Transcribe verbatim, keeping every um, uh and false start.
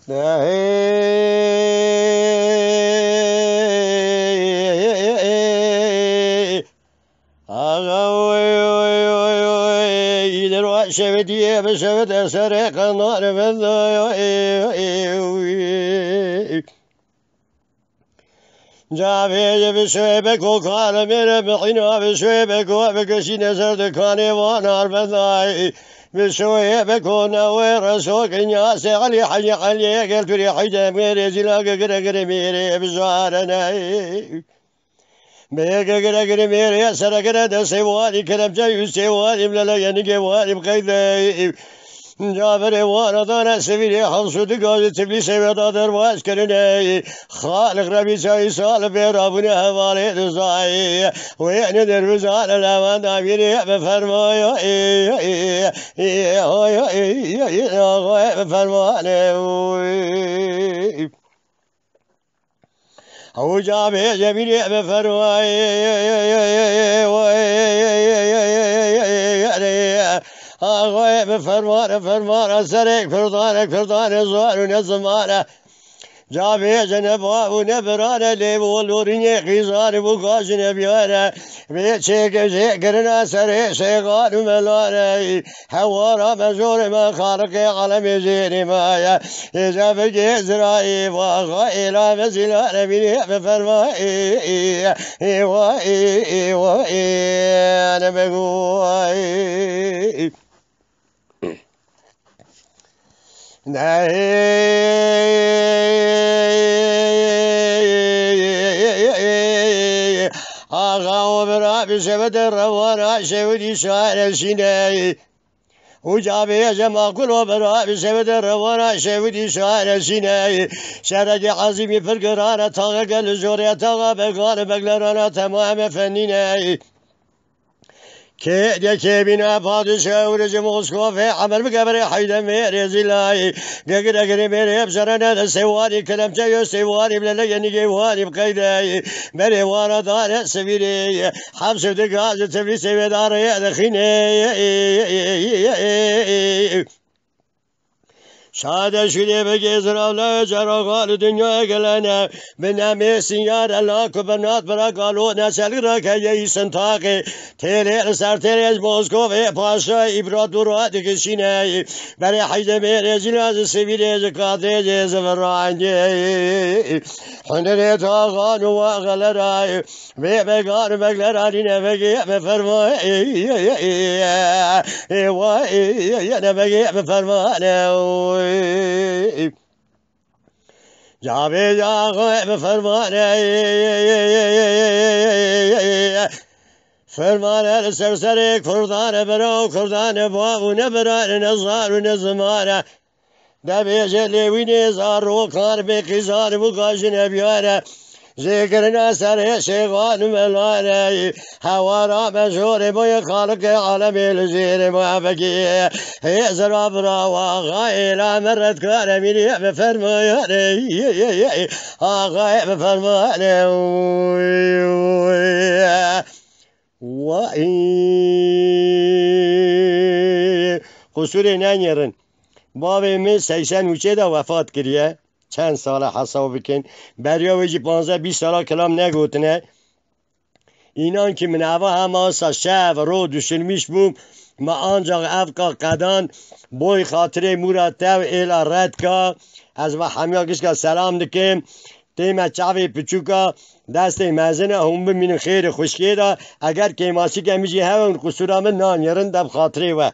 Axa, oy, oy, oy, oy, îdir wa şevitiye bi şevite serê qendar bendo, oy, oy, oy. Cavê bi şoyê bi kokar mire bi hîna bi şoyê bi ko bi kişîne ser dikanê van arbedayê. Bi şoyê bi ko newê reso kinya se Elî Hecî Elî gel turî heyde mêrê zîla gigire gire mêrê bi zarene. Bê gigire gire mêrê sere gire de sêwarî keremce yû sêwarî bilele yenî gê warî bi qeyde. Caverê wana dane sivîrê hewsû di gazê Tiblîsê weda derbas kirine. Xaliq Rebî çayî sal bê rabûne hevalê dizayê. Wê ne derbizane lewenda vîrê bi fermayê. Bi fermanê. Ew ca bê cemîlê bi fermayê. Axayê bi fermane, fermane serê Kurdane, Kurdane zor û ne zimane. Ca bê ce ne bav û ne birane lê bi wolorînê qîzane bû gajine biyane. Bê çêke jê kirine serê şêxan û melane. Hewara me jorê me xaliqê alemê jêrê me ye. Êce bigê zirayê vaxa êla me zîla remînê bi ferma ê ê ê wa ê ê wa ê ne bego ê. Axa o bira bi şevete revana şevdî şareşîne. Uca bêje maqul o bira bi şevete revana şevdî şareşîne. Şerekê ezîmî pir girane taxe gel jorê taxa begane beglerana temame fenîne. Kê de kê bîna padişah û rejî Moskofê emir bike berê heyde mêrê zîlayî. Gegire girê mêrê hep zerene de sêwarî kelemçe yo sêwarî bile lege nîgê warî bi qeyde. Berê wana dare sivîrê. Hepsê di gazê Tiflîsê wê dare ye dixîne. Şade şûdê bigê ziravle ceraxa li dinyayê gelene. Bi nemê sinyare la ku bi nat bira galo neçelî rakeye î sintaqê. Têrê li ser têrê ji Moskovê paşa împeratora dikişîne. Berê heyde mêrê zîla ji sivîrê ji kadrê jê zivirandê. Hundirê taxan û waxelera. Vê vegar vegler alîne vegê bi ferma ê ê ê ê ê wa ê ê ê ne vegê bi fermane. Cavê caxê bi fermane. Fermane li ser serê Kurdane bira û Kurdane bav û ne birane ne zar û ne zimane. Debêje lêwînê zarokan bê qîzan û gajine biyane. Jêkirina serê şêxan û melane. Hewara me jorê boyê xaliqê alemê li jêrê me vekê. Hê zira bira waxa êla me redkare mînî bi fermayane. Axayê bi fermane. Wa qusûrê nenêrin. Bavê min seysen û çê de wefat kiriye. Çend sala hesab bikin. Beriya wê jî panzdeh bîst sala kilam negotine. Înan ki min eva hema sa şev ro düşünmîş bûm. Ma ancak ev ka qedan boy xatirê mûra tev êla redka. Ez ve hemiya gişka selam dikim. Tême çavê piçûka destê mezin e hûn bimînin xêrê xwişkê de. Eger kêmasîke min jî hewe hûn qusûra min nanêrin de bi xatirê we.